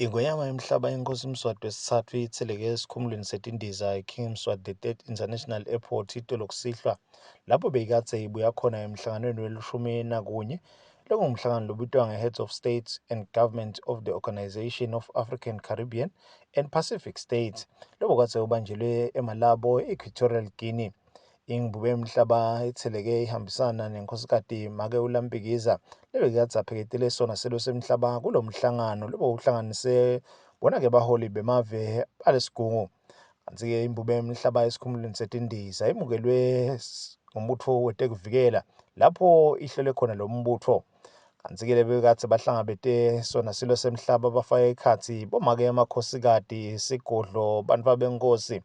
Ingwenyama yemhlaba iNkhosi Mswati wesitsatfu itseleke esikhumulweni setindiza iKing Mswati the Third International Airport itolo kusihlwa lapho beyikadze ibuya khona emhlanganweni welishumi nakunye lokungumhlangano lobitwa nge-Heads of State and Government of the Organization of African Caribbean and Pacific States lobukadze ubanjelwe eMalabo e-Equatorial Guinea. Ingubhe yemhlaba itseleke ihambisana nenkhosikati make uLaMpikiza lebekadze apheketele sona selo semhlaba kulomhlangano lobewuhlanganise bona-ke baholi bemave alesigungu. Kantsi-ke imbube yemhlaba esikhumulweni setindiza imukelwe ngumbutfo wetekuvikela lapho ihlole khona lo mbutfo. Kantsi-ke lebekadze bahlangabete sona silo semhlaba bafake ekhatsi bomake amakhosikati, sigodlo, bantfwabenkhosi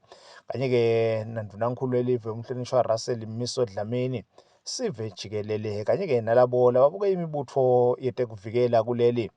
kanye-ke nandvunankhulu welive umhlonishwa Russell Mmiso Dlamini, sive jikelele kanye-ke nalabo lababuke imibutfo yetekuvikela kuleli.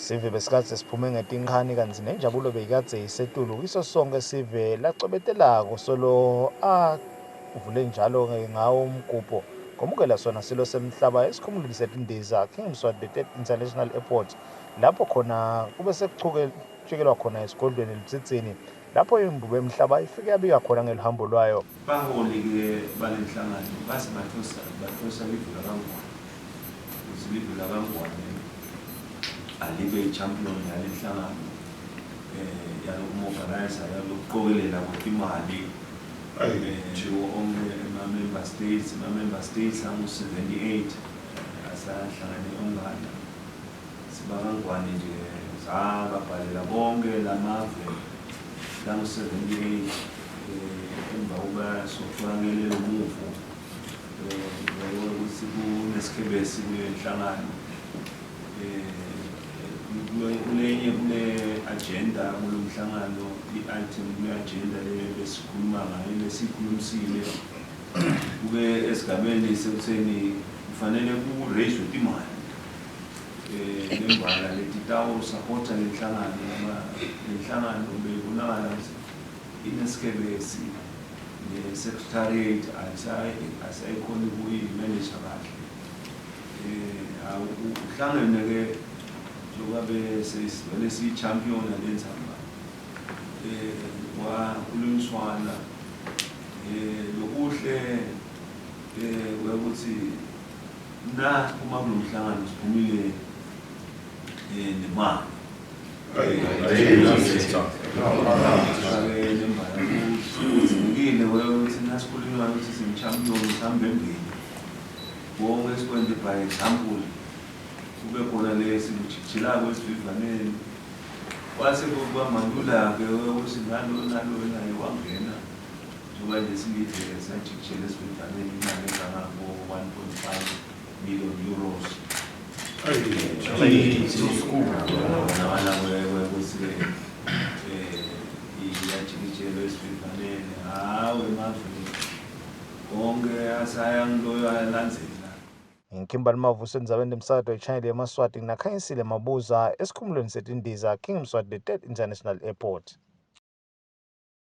Sive besikadze siphume ngetinkhani kantsi nenjabulo beyikadze isetulu kiso sonkhe sive lacobetelako solo avule njalo ngawo umgubho kwamukela sona silo semhlaba esikhumulweni setindiza King Mswati III International Airport lapho khona kube sekuchukelwa khona esigodlweni eLudzidzini lapho imbube yemhlaba ifike yabika khona ngeluhambo lwayo. Baholi-ke balenhlangano base batfosa batfosa live lakaNgwane kutsi live lakaNgwane alibe i-champion yalenhlangano eh yalokumobilize yalokuqokelela kwetimali eh onke ema-member states ema-member states angu-78 asahlangane ongana SibakaNgwane nje zababhalela bonke lamave langu-78 emva kokuba sotholakele lo muvo ukuthi kunesikhebesi kule nhlangano kulenye kule agenda kulo mhlangano i-item kule agenda le besikhuluma ngayo lesikhulumisile kube esigabeni sekutheni kufanele ku-raise timali nembala letitawusapotha lenhlangano ngoba lenhlangano beyibonakala ukuthi inesikebesi ne-secretariat ayisayikhoni ukuyimeneja kahle. Uhlangene-ke njengoba besivele siyi-champion-a le ndzaba kwakhulunyiswana lokuhle kwekuthi Na uma kulomhlangano siphumile eh nemali. Kudzingekile ukuthi nasikhulunywa ukuthi simchampion sihambe embili. Konke sikwenze by example. Kube khona le sikujikijilako esivivaneni. Kwase kwamalula-ke ukuthi nalo nalo naye wangena. Njengoba nje silidle sajikijela esivivaneni imali engangabo-1.5 million euros. Kubonakala ukuthi-ke iyajikijelwa esivivaneni, hhawu emaveni konke asayangiloyo ayalandzela. Nginkimba Mavuso endzabeni lemsakato ye-channel yemaSwati naKhanyisile Mabuza esikhumulweni setindiza King Mswati the Third International Airport.